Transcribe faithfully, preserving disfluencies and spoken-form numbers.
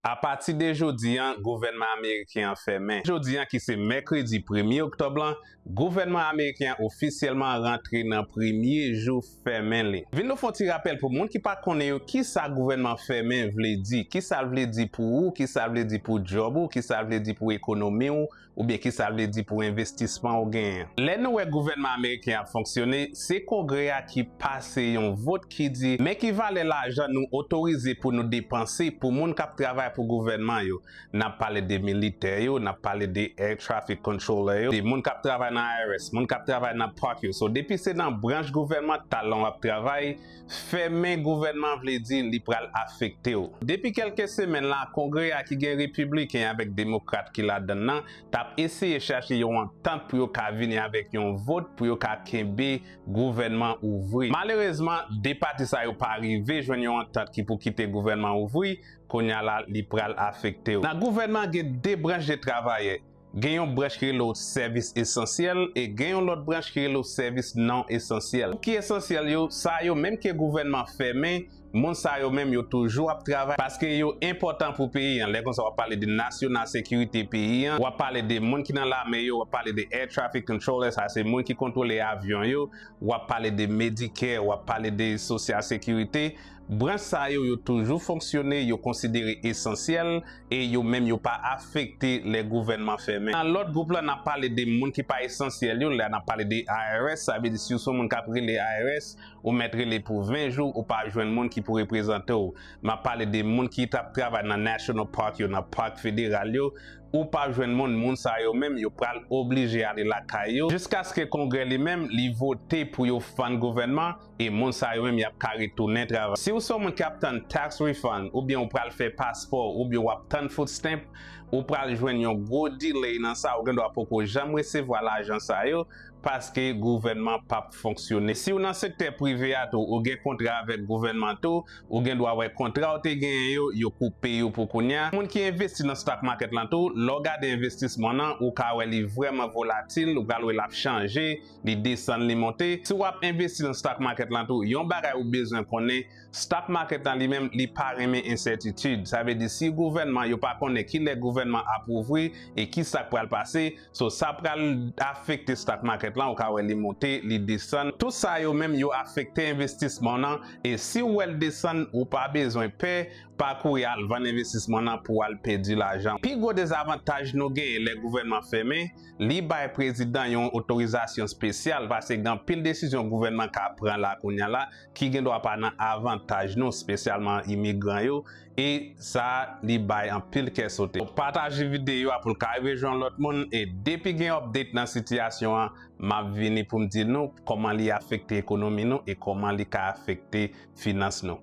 Apati de jodi a, gouvènman ameriken an fèmen. Jodi a, ki se mèkredi premye oktòb lan, gouvènman ameriken an ofisyèlman rantre nan premye jou fèmen li. Vin nou fè yon ti rapèl pou moun ki pa konnen yo, kisa gouvènman fèmen vle di, kisa l vle di pou ou, kisa l vle di pou djòb ou, kisa l vle di pou ekonomi w, oubyen kisa l vle di pou envestisman ou genyen. Lè nou wè gouvènman ameriken ap fonksyone, se Kongrè a ki pase yon vot ki di, men ki valè lajan nou otorize pou nou depanse pou moun k ap travay pou gouvènman yo. N ap pale de militè yo, n ap pale de air traffic controller yo, de moun k ap travay nan I R S, moun k ap travay nan park yo. So, depi se nan branch gouvènman, talon ap travay, fèmen gouvènman vle di li pral afekte w. Depi kèlke semèn la, Kongrè a ki gen repibliken avèk demokrat ki ladan l nan, t ap eseye chache yon antant pou yo ka vini avèk yon vot pou yo ka kenbe gouvènman ouvri. Malerezman, de pati sa yo pa rive jwenn yon antant ki pou kite gouvènman ouvri, kounye a la li pral afekte w. Nan gouvènman gen de branch de travayè. Gen yon branch ki rele w sèvis esansyèl e gen yon lòt branch ki rele w sèvis non esansyèl. Ki esansyèl yo? Sa yo menm ke gouvènman fèmen, moun sa yo menm yo toujou ap travay paske yo enpòtan pou peyi an. Lè konsa w ap pale de national security peyi an, w ap pale de moun ki nan lame yo, w ap pale de air traffic controller, sa se moun ki kontwole avyon yo, w ap pale de Medicare, w ap pale de social security. Branch sa yo, yo toujou fonksyone, yo konsidere esansyèl e yo menm yo pa afekte lè gouvènman fèmen. Nan lòt gwoup la, n ap pale de moun ki pa esansyèl yo. Lè n ap pale de I R S, sa vle di si w se yon moun k ap rele I R S, ou mèt rele pou ven jou, ou pa jwenn moun ki pou reprezante w. M ap pale de moun ki t ap travay nan national park yo, nan park federal yo, ou pa jwenn moun, moun sa yo menm, yo pral oblije ale lakay yo jiskaske Kongrè li menm li vote pou yo fann gouvènman e moun sa yo menm y ap ka retounen travay. Si w se yon moun k ap tann tax refund, oubyen ou pral fè paspò, oubyen w ap tann food stamp, ou pral jwenn yon gwo delay nan sa, ou gendwa poko janm resevwa lajan sa yo, paske gouvènman p ap fonksyone. Si w nan sektè prive a tou, ou gen kontra avèk gouvènman tou, ou gendwa wè kontra w te genyen yo, yo koupe yo pou kounye a. Moun ki envesti nan stock market lan tou, lè w gade envestisman nan, ou ka wè li vrèman volatil, ou pral wè l ap chanje, li desann, li monte. Si w ap envesti nan stock market lan tou, yon bagay ou bezwen konnen, stock market lan li menm, li pa renmen ensètitid. Sa vle di, si gouvènman, yo pa konnen kilè gouvènman ap ouvri e kisa k pral pase, so sa pral afekte stock market lan, ou ka wè li monte, li desann. Tout sa yo menm, yo afekte envestisman w nan, e si w wè l desann, ou pa bezwen pè, pa kouri al vann envestisman nan pou w al pèdi lajan. Pi gwo dezavantaj nou genyen lè gouvènman fèmen, li bay prezidan yon otorizasyon espesyal, paske gen anpil desizyon gouvènman ka pran la kounye a la, ki gendwa pa nan avantaj nou, espesyalman imigran yo, e sa, li bay anpil kè sote. Pataje videyo a pou l ka rive jwenn lòt moun, e depi gen update nan sitiyasyon an, m ap vini pou m di nou kòman li afekte ekonomi nou e kòman li ka afekte finans nou.